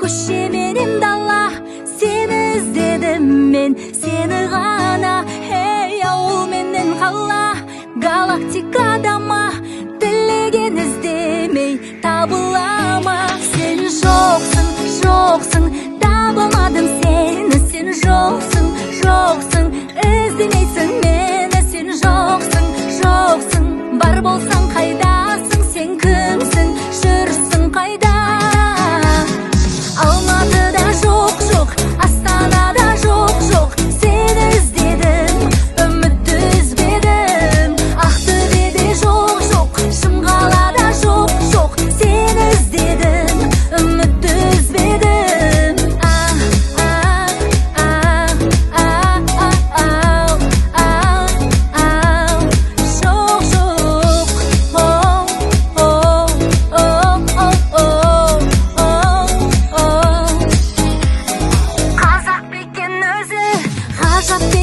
Көше менен дала, сені іздедім мен, сені ғана. Ей, ауыл менен қала, галактикада ма, тілеген іздемей табыла ма? Сен жоқсың, жоқсың, таба алмадым сені. Сен жоқсың, жоқсың, іздемейсің мені. Сен жоқсың, жоқсың, бар болсаң, қайдасың? Сен кімсің, жүрсің қайда? Алматыда жоқ, жоқ, Астанада жоқ, жоқ. Сені іздедім, үмітті үзбедім. Ақтөбеде жоқ, жоқ, Шымқалада жоқ, жоқ. Сені іздедім, үмітті үзбедім. А, а, а, а, а, а, а, жоқ, жоқ, о, о, о, о, о, о, о. Қазақ па екен өзі, ғажап.